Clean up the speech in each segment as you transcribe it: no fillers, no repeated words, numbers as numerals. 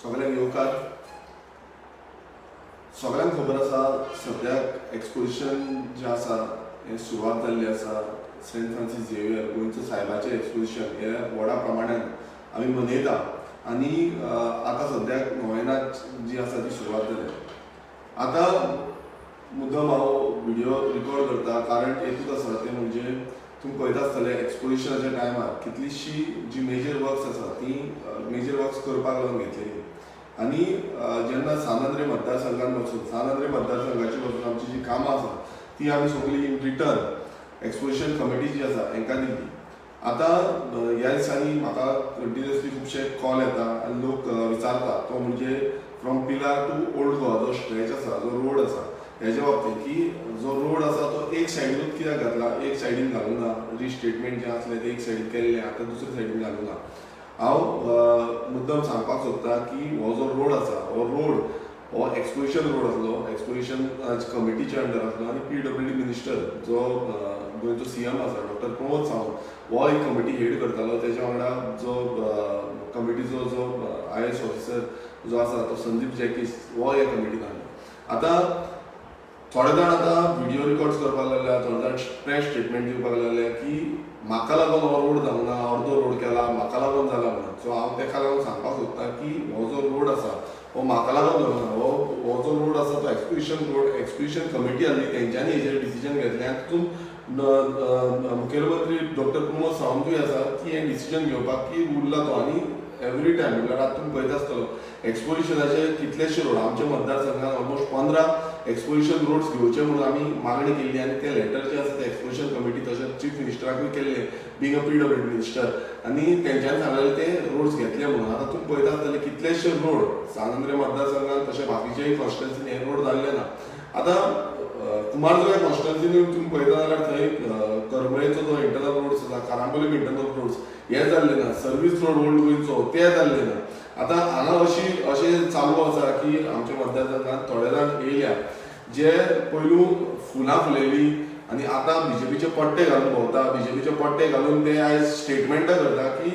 सगळ्यांक येवकार. सगळ्यांक खबर आसा, सद्याक एक्सपोजिशन जें आसा हें सुरवात जाल्ली आसा. सेंट फ्रांसीस झेवियर गोंयचो सायबाचें एक्सपोजिशन हें व्हडा प्रमाणान आमी मनयता आनी आतां सद्याक नोवेनात जी आसा ती सुरवात जाल्या. आतां मुद्दम हांव व्हिडियो रिकॉर्ड करता, कारण एकूच आसा, तें म्हणजे तुमी पळयता आसतले, एक्सपोजिशनाच्या टायमार कितलीशी जी मेजर वर्क्स आसा ती मेजर वर्क्स करपाक लागून घेतलेली आनी जेन्ना सान आंद्रे मतदारसंघात वचून, सान आंद्रे मतदारसंघाची वचून आमची जी कामां आसा ती आमी सगळी इन रिटर्न एक्सपोजिशन कमिटी जी आसा हांकां दिल्ली. आतां ह्या दिसांनी म्हाका कंटिन्युअसली खुबशे कॉल येता आनी लोक विचारता, तो म्हणजे from Pilar to Old Goa जो स्ट्रेच आसा, जो रोड आसा, हेच्या बाबतींत की जो रोड आसा तो एक सायडीनूच कित्याक घातला, एक सायडीन घालूंक ना. रिस्टेटमेंट जें आसलें तें एक सायडीन केल्लें, आतां दुसरे सायडीन घालूंक ना. हांव मुद्दम सांगपाक सोदता की हो जो रोड आसा, हो रोड हो एक्सपोजिशन रोड आसलो, एक्सपोजिशन कमिटीच्या अंडर आसलो आनी पीडब्ल्यूडी मिनिस्टर जो गोंयचो सीएम आसा, डॉक्टर प्रमोद सावंत, हो एक कमिटी हेड करतालो. तेच्या वांगडा जो कमिटीचो जो आयएएस ऑफिसर जो आसा तो संदीप जॅकीस, हो ह्या कमिटीन आसलो. आतां थोडे जाण आतां व्हिडिओ रिकॉर्ड्स करपाक लागल्या, थोडे जाण प्रेस स्टेटमेंट दिवपाक लागल्या की म्हाका लागून हो रोड जावंक ना, अर्दो रोड केला, म्हाका लागून जाला म्हणून. सो हांव तेका लागून सांगपाक सोदता की हो जो रोड आसा हो म्हाका लागून जावंक ना. हो हो जो रोड आसा तो एक्सपोजिशन रोड, एक्सपोजिशन कमिटी आसली, तेंच्यांनी हेजेर डिसिजन घेतलें आनी तितून मुखेलमंत्री डॉक्टर प्रमोद सावंतूय आसा की हें डिसिजन घेवपाक की उरला तो. आनी एवरी टायम म्हणल्यार आतां तुमी पळयता आसतलो, एक्सपोजिशनाचे कितलेशे रोड आमच्या मतदारसंघात ऑलमोस्ट 15 एक्सपोजिशन रोड्स घेवचे म्हणून आमी मागणी केल्ली आनी ते लेटर जे आसा ते एक्सपोजिशन कमिटी तशेंच चीफ मिनिस्टराकूय केल्ले, being a PWD minister, आनी तेंच्यांनी सांगलेले ते रोड्स घेतले म्हणून. आतां तुमी पळयता आसतले, कितलेशे रोड सान आंद्रे मतदारसंघात तशें बाकीच्याय कॉन्स्टिट्युन्सीन हे रोड जाल्ले ना. आतां कुमारजुव्या कॉन्स्टिट्युन्सीन तुमी पळयता जाल्यार थंय करमळेचो जो इंटरनल रोड्स आसा, कारांबोलीम इंटरनल रोड्स हे जाल्ले ना, सर्वीस रोड ओल्ड गोंयचो ते जाल्ले ना. आतां हांगा अशी अशें चालू आसा की आमच्या मतदारसंघात थोडे जाण येयल्या जे पयलू फुलां फुलयली आनी आतां बीजेपीचे पट्टे घालून भोंवता. बीजेपीचे पट्टे घालून ते आयज स्टेटमेंटां करता की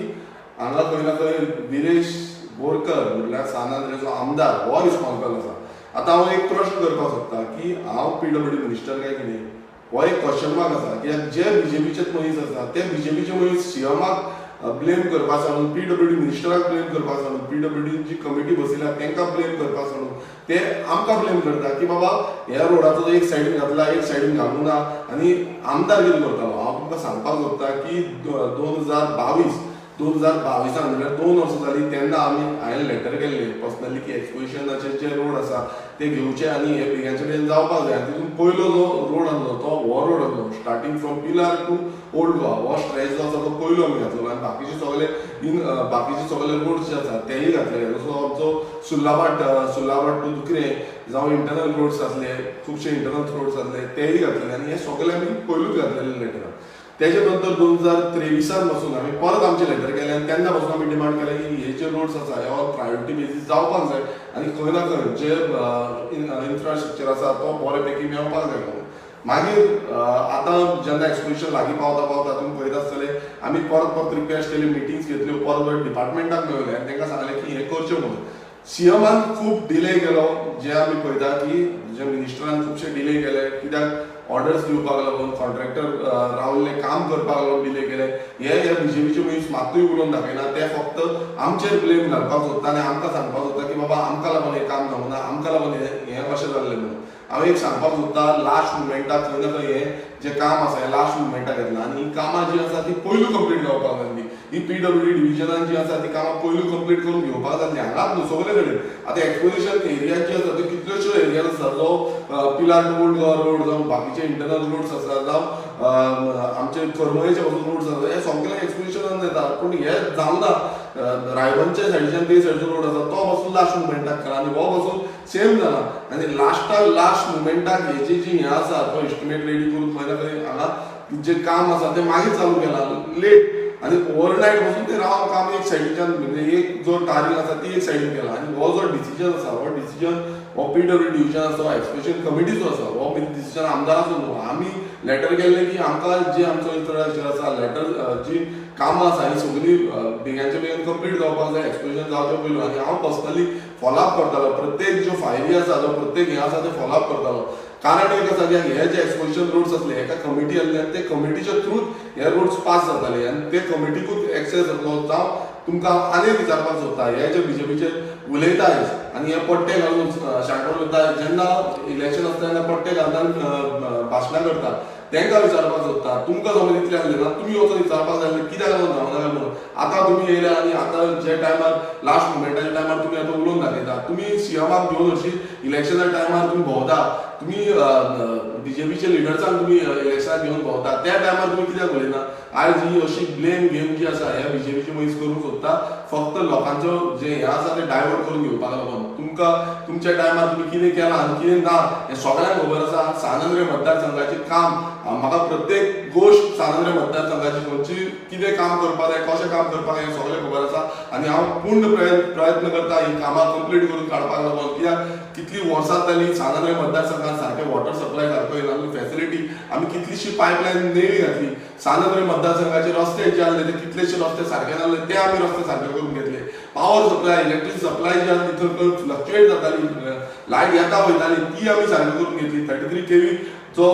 हांगा खंय ना खंय विरेश बोरकर, म्हटल्यार सान आंद्रेचो आमदार, हो रिस्पॉन्सिबल आसा. आतां हांव एक प्रश्न करपाक सोदता की हांव पीडब्ल्यूडी मिनिस्टर काय कितें, हो एक क्वेश्चन मार्क आसा. कित्याक जे बीजेपीचे मनीस आसा ते बीजेपीचे मनीस सीएमाक ब्लेम करपा सांगून, पीडब्ल्यूडी मिनिस्टराक ब्लेम करपा सांगून, पीडब्ल्यूडी जी कमिटी बसयल्या तांकां ब्लेम करपा सांगून ते आमकां ब्लेम करता की बाबा ह्या रोडाचो एक सायडीन घातला, एक सायडीन घालूंक ना आनी आमदार कितें करतालो. हांव तुमकां सांगपाक सोदता की 2022, 2022 म्हणल्यार 2 वर्सां जालीं, तेन्ना आमी हांवें लेटर केल्लें पर्सनली की एक्सपोजिशनाचे जे रोड आसा ते घेवचे आनी हे बेगांचे बेगीन जावपाक जाय. आनी तितून पयलो जो रोड आसलो तो हो रोड आसलो, starting from Pilar to Old Goa. हो स्ट्रेच जो आसा तो पयलो आमी घातलो आनी बाकीचे सगळे इन बाकीचे सगळे रोड्स जे आसा तेय घातले, जसो आमचो सुर्लाभाट, सुर्लाभाट टू दुकरे जावं इंटरनल रोड्स आसले, खुबशे इंटरनल रोड्स आसले, तेय घातलेले आनी हे सगळे आमी पयलूच घातलेले लेटरां. तेजे नंतर 2023 पासून आमी परत आमचे लेटर केले आनी तेन्ना पासून आमी डिमांड केलें की हे जे रोड्स आसा हे ऑन प्रायोरिटी बेसीस जावपाक जाय आनी खंय ना खंय जे इन्फ्रास्ट्रक्चर आसा तो बरे पैकी मेळपाक जाय म्हणून. मागीर आतां जेन्ना एक्सपोजिशन लागीं पावता पावता तुमी पळयता आसतले, आमी परत परत रिक्वेस्ट केली, मिटिंग्स घेतल्यो, परत परत डिपार्टमेंटाक मेळले आनी तांकां सांगलें की हें करचें म्हणून. सीएमान खूब डिले केलो, जे आमी पळयता की जे मिनिस्टरान खुबशे डिले केले, कित्याक ऑर्डर्स दिवपाक लागून, कॉन्ट्रॅक्टर रावल्ले काम करपाक लागून डिले केले. हे हे बीजेपीचे मनीस मात्तूय उलोवन दाखयना. ते फक्त आमचेर ब्लेम घालपाक सोदता आनी आमकां सांगपाक सोदता की बाबा आमकां लागून हें काम जावंक ना, आमकां लागून हें हें अशें जाल्लें म्हणून. हांव एक सांगपाक सोदता, लास्ट मुमेंटाक खंय ना खंय हें जें काम आसा हें लास्ट मुमेंटाक घेतलां आनी ही कामां जीं आसा ती पयलू कंप्लीट जावपाक जाय. ही पीडब्ल्यूडी डिविजनान जी आसा ती कामां पयलू कंप्लीट करून घेवपाक जातली. हांगाच न्हू, सगळे कडेन. आतां एक्सपोजिशन एरिया जी आसा त्यो कितल्योश्यो एरियाज आसा, जो पिलार टू ओल्ड गोवा रोड जावं, बाकीचे इंटरनल रोड्स आसा, जावं आमचे करमळेचे पासून रोड्स आसा, हे सगळे एक्सपोजिशनान येता, पूण हे जावना. रायबनच्या सायडीच्यान ते सायडीचो रोड आसा तो पासून लास्ट मुमेंटाक केला आनी हो पासून सेम जाला आनी लास्टाक लास्ट मुमेंटाक हेजी जी हें आसा तो एस्टिमेट रेडी करून खंय ना खंय हांगा जें काम आसा तें मागीर चालू केलां लेट आनी ओवरनायट पासून ते रावन काम एक सायडीच्यान, म्हणजे एक जो टारींग आसा ती एक सायडीन केला. आनी हो जो डिसिजन आसा, हो डिसिजन हो पीडब्ल्यू डिविजन आसा, हो एक्सपोजिशन कमिटीचो आसा, हो डिसिजन आमदाराचो न्हू. आमी लेटर केल्लें की आमकां जे आमचो इन्फ्रास्ट्रक्चर आसा, लेटर जी कामां आसा ही सगळीं बेगिनच्या बेगीन कंप्लीट जावपाक जाय एक्सपोजिशन जावचे पयलू. आनी हांव पर्सनली फॉलोअप करतालो, प्रत्येक ज्यो फायली आसा, जो प्रत्येक हें आसा तें फॉलोअप करतालो. कारण एक आसा की हे जे एक्सपोजिशन रोड्स आसले एका कमिटी आसली आनी ते कमिटीच्या थ्रूच हे रोड्स पास जाताले आनी ते कमिटीकूच एक्सेस जातलो. जावं तुमकां हांव आनी एक विचारपाक सोदता, हे जे बीजेपीचे उलयता आयज आनी हे पट्टे घालून शाणपण करता, जेन्ना इलेक्शन आसता तेन्ना पट्टे घालता आनी भाशणां करता, तांकां विचारपाक सोदता, तुमकां समज इतलें आसलें ना तुमी वचून विचारपाक जाय आसलें कित्याक लागून जावना काय म्हणून. आतां तुमी येयले आनी आतां जे टायमार लास्ट मुमेंटाच्या टायमार तुमी आतां उलोवन दाखयता, तुमी सीएमाक घेवन हरशीं इलेक्शना टायमार तुमी भोंवता, तुमी बीजेपीचे लिडर्सांक तुमी इलेक्शनाक घेवन भोंवता, त्या टायमार तुमी कित्याक उलयना? आयज ही अशी ब्लेम गेम जी आसा हे बीजेपीचे मनीस करूंक सोदता, फक्त लोकांचो जे हें आसा तें डायवर्ट करून घेवपाक लागून. तुमकां तुमच्या टायमार तुमी कितें केलां आनी कितें ना हें सगळ्यांक खबर आसा. सांत आंद्रे मतदारसंघाचें काम म्हाका प्रत्येक गोश्ट सांत आंद्रे मतदारसंघाची खंयची कितें काम करपाक जाय, कशें काम करपाक जाय हें सगळें खबर आसा आनी हांव पूर्ण प्रयत्न करता ही कामां कंप्लीट करून काडपाक लागून. कित्याक कितलीं वर्सां जालीं सांत आंद्रे मतदारसंघात सारकें वॉटर सप्लाय सारको येना, फॅसिलिटी आमी कितलीशी पायपलायन नवी घातली. सांत आंद्रे मतदारसंघाचे रस्ते जे आसले ते कितलेशे रस्ते सारके नासले, ते आमी रस्ते सारके करून घेतले. पावर सप्लाय, इलेक्ट्रीक सप्लाय जी आसली थंय फ्लक्चुएट जाताली, लायट येता वयताली, ती आमी सारकी करून घेतली. 33 केवी जो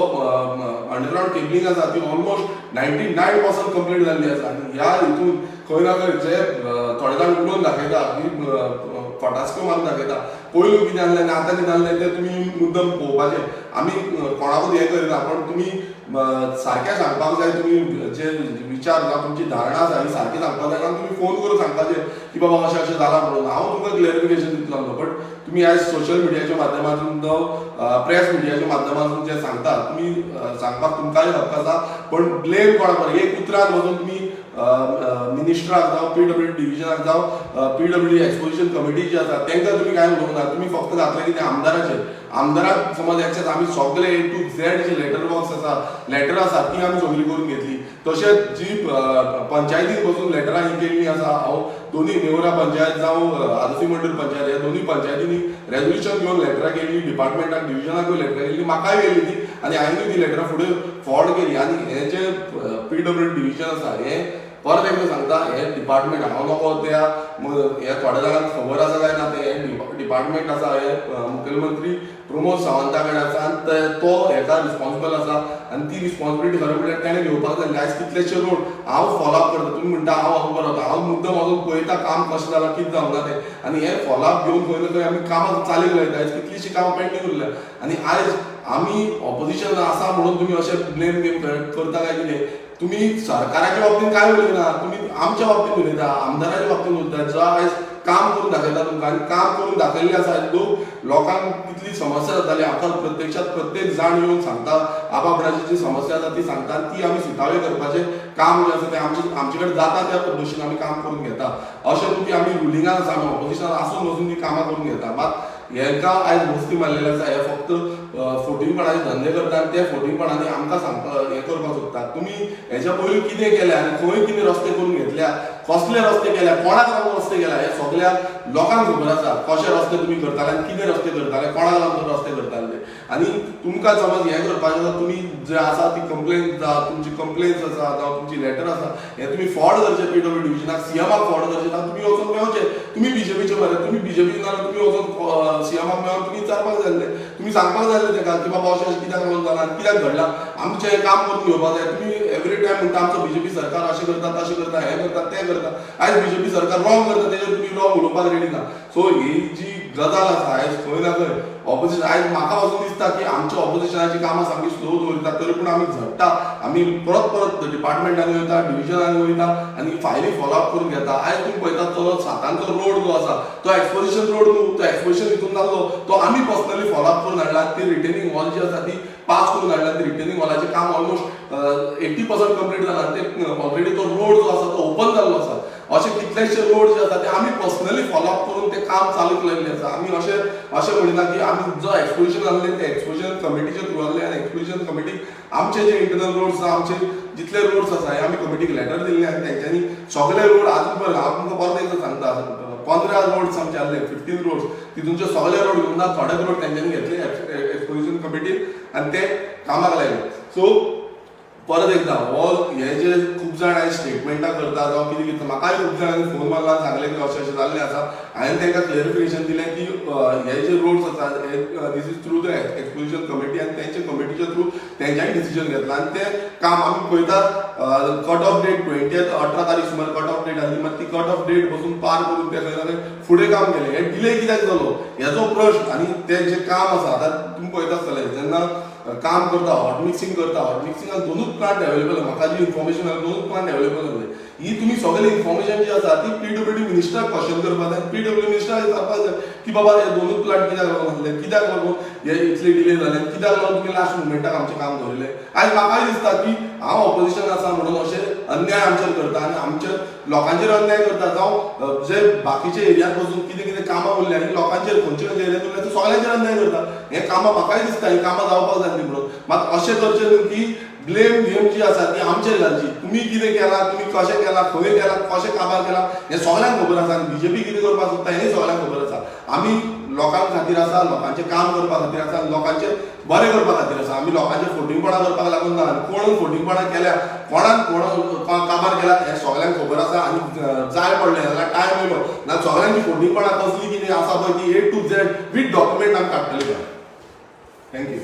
अंडरग्रावंड केबलिंग आसा ती ऑलमोस्ट 99% कंप्लीट जाल्ली आसा. आनी ह्या हितून खंय ना खंय जे थोडे जाण उलोवन दाखयता की फटास्को मारून दाखयता, पयलू कितें आसलें आनी आतां कितें आसलें तें तुमी मुद्दम पळोवपाचें. आमी कोणाकूच हें करिना, पण तुमी सारकें सांगपाक जाय. तुमी जे विचार जावं तुमची धारणा आसा ही सारकी सांगपाक जाय आनी तुमी फोन करून सांगपाचें की बाबा अशें अशें जालां म्हणून हांव तुमकां क्लॅरिफिकेशन दितलो. बट तुमी आयज सोशल मिडियाच्या माध्यमातून जावं प्रेस मिडियाच्या माध्यमातून जे सांगता, तुमी सांगपाक तुमकांय हक्क आसा, पण ब्लेम कोणाक एक उतरान वचून तुमी मिनिस्टराक जावं पीडब्ल्यू डिविजनाक जावं पीडब्ल्यू एक्सपोजिशन कमिटी जी आसा तांकां तुमी कांय उलोवंक ना. तुमी फक्त घातलें कितें आमदाराचेर. आमदाराक समज एक्सेस आमी सगळे ए टू झेड जे लेटर बॉक्स आसा, लेटर आसा ती आमी सगळी करून घेतली. तशेंच जी पंचायतीन बसून लेटरां ही केल्ली आसा, हांव दोनी नेवरा पंचायत जावं आदोसी मंडळ पंचायत ह्या दोनी पंचायतींनी रेजोल्युशन घेवन लेटरां केली, डिपार्टमेंटाक डिविजनाकूय लेटरां केल्ली, म्हाकाय केली ती आनी हांवेनूय ती लेटरां फुडें फॉरवर्ड केली. आनी हे जे पीडब्ल्यू डिविजन आसा हें परत एकदां सांगता, हें डिपार्टमेंट हांव नको त्या हे थोड्या जाणांक खबर आसा काय ना, तें हें डिपार्टमेंट आसा हें मुखेलमंत्री प्रमोद सावंता कडेन आसा आनी तो हेका रिस्पॉन्सिबल आसा आनी ती रिस्पॉन्सिबिलिटी खरें म्हणल्यार तेणें घेवपाक जाय. आयज कितलेशे रोड हांव फॉलोअप करता, तुमी म्हणटा हांव हांव बरो, हांव मुद्दम वचून पळयता काम कशें जालां कितें जावंक ना तें आनी हें फॉलोअप घेवन खंय ना खंय आमी कामां चालीक लायता. आयज कितलींशीं कामां पेंडींग उरल्या आनी आयज आमी ऑपोजिशन आसा म्हणून तुमी अशें ब्लेम गेम करता काय कितें? तुमी सरकाराच्या बाबतींत कांय उलयना, तुमी आमच्या बाबतींत उलयता, आमदाराच्या बाबतींत उलयता, जो आयज काम करून दाखयता तुमकां. आनी काम करून दाखयल्लें आसा. आयज लोक लोकांक कितली समस्या जाताली आमकां प्रत्यक्षात प्रत्येक जाण येवन सांगता, आपआपणाची जी समस्या आसा ती सांगता आनी ती आमी सुटावे करपाचें काम जें आसा तें आमचे कडेन जाता त्या भशेन आमी काम करून घेता. अशें न्हू की आमी रुलिंगान आसा, आमी ऑपोजिशनान आसून वचून ती कामां करून घेता. मात हेंकां आयज मस्ती मारलेली आसा. हे फक्त फोटिंगपणाचे धंदे करता आनी ते फोटिंगपणांनी आमकां सांगपा हें करपाक सोदता. तुमी हेच्या पयलीं कितें केलें आनी खंय कितें रस्ते करून घेतल्या, कसले रस्ते केल्या, कोणाक लागून रस्ते केल्या हे सगळ्या लोकांक खबर आसा. कशे रस्ते तुमी करताले आनी कितें रस्ते करताले, कोणाक लागून रस्ते करताले ते. आनी तुमकां समज हें करपाचें आसा, तुमी जे आसा ती कंप्लेन जावं तुमची कंप्लेन्स आसा जावं तुमची लेटर आसा हें तुमी फॉरवर्ड करचें पीडब्ल्यू डिविजनाक, सीएमाक फॉरवर्ड करचें, जावं तुमी वचून मेळचें. तुमी बीजेपीचे मरे, तुमी बीजेपी नाल्यार तुमी वचून सीएमाक मेळोन तुमी विचारपाक जाय आसलें, तुमी सांगपाक जाय आसलें तेका की बाबा अशें अशें कित्याक लागून जालां आनी कित्याक घडलां, आमचें हें काम करून घेवपाक जाय. तुमी एवरी टायम म्हणटा आमचो बीजेपी सरकार अशें करता, तशें करता, हें करता, तें करता. आयज बीजेपी सरकार रॉंग करता तेजेर तुमी रॉंग उलोवपाक रेडी ना. सो ही जी गजाल आसा आयज खंय ना खंय ऑपोजिशन आयज म्हाका वचून दिसता की आमच्या ऑपोजिशनाची कामां सामकी स्लो दवरिता, तरी पूण आमी झडटा, आमी परत परत डिपार्टमेंटान वयता, डिविजनान वयता आनी फायली फॉलोअप करून घेता. आयज तुमी पळयता तो सातांचो रोड जो आसा तो एक्सपोजिशन रोड न्हू, तो एक्सपोजिशन हितून जाल्लो, तो आमी पर्सनली फॉलोअप करून हाडला. ती रिटेनिंग वॉल जी आसा ती पास करून हाडला. ती रिटेनिंग वॉलाचें काम ऑलमोस्ट 80% कंप्लीट जाला आनी ते ऑलरेडी तो रोड जो आसा तो ओपन जाल्लो आसा. अशे कितलेशे रोड जे आसा ते आमी पर्सनली फॉलोअप करून ते काम चालू केल्लें आसा. आमी अशें अशें म्हणिना की आमी जो एक्सपोजिशन आहले ते एक्सपोजिशन कमिटीच्या थ्रू आहले आनी एक्सपोजिशन कमिटीक आमचे जे इंटरनल रोड्स आसा, आमचे जितले रोड्स आसा हे आमी कमिटीक लेटर दिल्ले आनी तेंच्यांनी सगळे रोड आजून पर्यंत हांव तुमकां परत एकदां सांगता, 15 रोड्स आमचे आहले, 15 रोड्स, तितूनचे सगळे रोड घेवन ना, थोडे रोड तेंच्यांनी घेतले एक्सपोजिशन कमिटीन आनी ते कामाक लायले. सो परत एकदा हो हे जे खूब जाण आयज स्टेटमेंटां करता जावं कितें कितें, म्हाकाय खूब जाणांनी फोन मारला, सांगलें की अशें अशें जाल्लें आसा. हांवें तांकां क्लॅरिफिकेशन दिलें की हे जे रोड्स आसा हे this is through the exposition committee आनी तेंचे कमिटीच्या थ्रू तेंच्यांनी डिसिजन घेतला आनी तें काम आमी पळयतात. कट ऑफ डेट 20th, 18 तारीख सुमार कट ऑफ डेट आसली, मात ती कट ऑफ डेट बसून पार करून ते खंय ना खंय फुडें काम केलें. हे डिले कित्याक जालो हेजो प्रश्न. आनी तें जें काम आसा, आतां तुमी पळयता आसतले, जेन्ना काम करता, हॉट मिक्सिंग करता, हॉट मिक्सिंगाक दोनूच प्लांट अवेलेबल. म्हाका जी इन्फॉर्मेशन आसा, दोनूच प्लांट अवेलेबल आसले. ही तुमी सगळी इन्फॉर्मेशन जी आसा ती पीडब्ल्यूडी मिनिस्टराक क्वेश्चन करपाक जाय. पीडब्ल्यूडी मिनिस्टराक विचारपाक जाय की बाबा, हे दोनूच प्लांट कित्याक लागून आसले, कित्याक लागून हे इतले डिले जाले, कित्याक लागून तुमी लास्ट मुमेंटाक आमचें काम दवरिल्लें? आयज म्हाकाय दिसता की हांव ऑपोजिशन आसा म्हणून अशें अन्याय आमचेर करता आनी आमच्या लोकांचेर अन्याय करता. जावं जे बाकीचे एरियात बसून कितें कितें कामां उरल्या आनी लोकांचेर खंयचे खंयचे एरियात उरल्या, ते सगळ्यांचेर अन्याय करता. हे कामां म्हाकाय दिसता ही कामां जावपाक जाय न्ही म्हणून. मात अशें करचें न्हू की ब्लेम गेम जी आसा ती आमचेर घालची. तुमी कितें केलां, तुमी कशें केलां, खंय केलां, कशें काबार केलां, हें सगळ्यांक खबर आसा आनी बीजेपी कितें करपाक सोदता हें सगळ्यांक खबर आसा. आमी लोकां खातीर आसा, लोकांचें काम करपा खातीर आसा आनी लोकांचें बरें करपा खातीर आसा. आमी लोकांचें फटींगपणां करपाक लागून ना. आनी कोण फटींगपणां केल्या, कोणाक कोण काबार केला, हें सगळ्यांक खबर आसा. आनी जाय पडलें जाल्यार, टायम येयलो ना, सगळ्यांची फटींगपणां कसली कितें आसा पळय ती A to Z with document आमी काडटले. Thank you.